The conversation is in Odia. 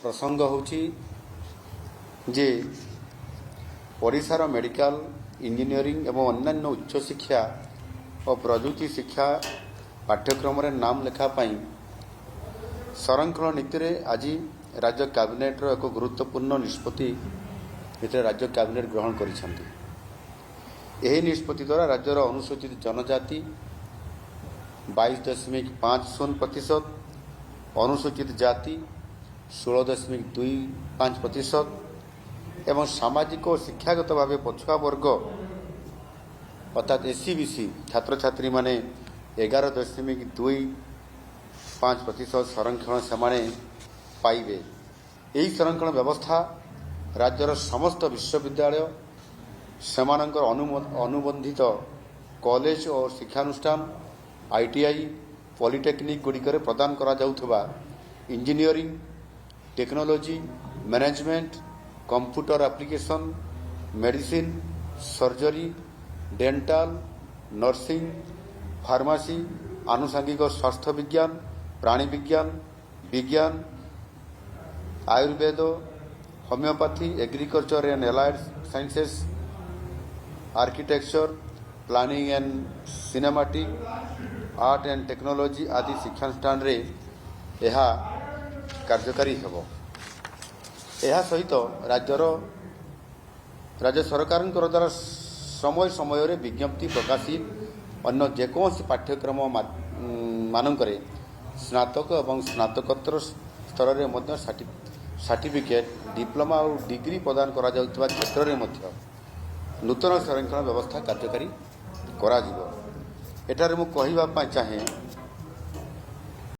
ପ୍ରସଙ୍ଗ ହେଉଛି ଯେ ଓଡ଼ିଶାର ମେଡ଼ିକାଲ, ଇଞ୍ଜିନିୟରିଂ ଏବଂ ଅନ୍ୟାନ୍ୟ ଉଚ୍ଚଶିକ୍ଷା ଓ ପ୍ରଯୁକ୍ତି ଶିକ୍ଷା ପାଠ୍ୟକ୍ରମରେ ନାମ ଲେଖା ପାଇଁ ସଂରକ୍ଷଣ ନୀତିରେ ଆଜି ରାଜ୍ୟ କ୍ୟାବିନେଟ୍ର ଏକ ଗୁରୁତ୍ୱପୂର୍ଣ୍ଣ ନିଷ୍ପତ୍ତି ଏଥିରେ ରାଜ୍ୟ କ୍ୟାବିନେଟ୍ ଗ୍ରହଣ କରିଛନ୍ତି। ଏହି ନିଷ୍ପତ୍ତି ଦ୍ୱାରା ରାଜ୍ୟର ଅନୁସୂଚିତ ଜନଜାତି 22.50%, ଅନୁସୂଚିତ ଜାତି 16.25% ଏବଂ ସାମାଜିକ ଓ ଶିକ୍ଷାଗତ ଭାବେ ପଛୁଆ ବର୍ଗ ଅର୍ଥାତ୍ ଏସ୍ଇବିସି ଛାତ୍ରଛାତ୍ରୀମାନେ 11.25% ସଂରକ୍ଷଣ ସେମାନେ ପାଇବେ। ଏହି ସଂରକ୍ଷଣ ବ୍ୟବସ୍ଥା ରାଜ୍ୟର ସମସ୍ତ ବିଶ୍ୱବିଦ୍ୟାଳୟ, ସେମାନଙ୍କର ଅନୁବନ୍ଧିତ କଲେଜ ଓ ଶିକ୍ଷାନୁଷ୍ଠାନ, ଆଇଟିଆଇ, ପଲିଟେକ୍ନିକ୍ ଗୁଡ଼ିକରେ ପ୍ରଦାନ କରାଯାଉଥିବା engineering, technology, management, computer application, medicine, surgery, dental, nursing, pharmacy, ଆନୁଷାଙ୍ଗିକ ସ୍ୱାସ୍ଥ୍ୟ ବିଜ୍ଞାନ, ପ୍ରାଣୀ ବିଜ୍ଞାନ, ବିଜ୍ଞାନ, Ayurveda, homeopathy, agriculture and allied sciences, architecture, planning and cinematic, art and technology ଆଦି ଶିକ୍ଷାନୁଷ୍ଠାନରେ ଏହା କାର୍ଯ୍ୟକାରୀ ହେବ। ଏହା ସହିତ ରାଜ୍ୟ ସରକାରଙ୍କର ଦ୍ୱାରା ସମୟ ସମୟରେ ବିଜ୍ଞପ୍ତି ପ୍ରକାଶିତ ଅନ୍ୟ ଯେକୌଣସି ପାଠ୍ୟକ୍ରମ ମାନଙ୍କରେ ସ୍ନାତକ ଏବଂ ସ୍ନାତକୋତ୍ତର ସ୍ତରରେ ମଧ୍ୟ ସାର୍ଟିଫିକେଟ୍, ଡିପ୍ଲୋମା ଓ ଡିଗ୍ରୀ ପ୍ରଦାନ କରାଯାଉଥିବା କ୍ଷେତ୍ରରେ ମଧ୍ୟ ନୂତନ ସଂରକ୍ଷଣ ବ୍ୟବସ୍ଥା କାର୍ଯ୍ୟକାରୀ କରାଯିବ। ଏଠାରେ ମୁଁ କହିବା ପାଇଁ ଚାହେଁ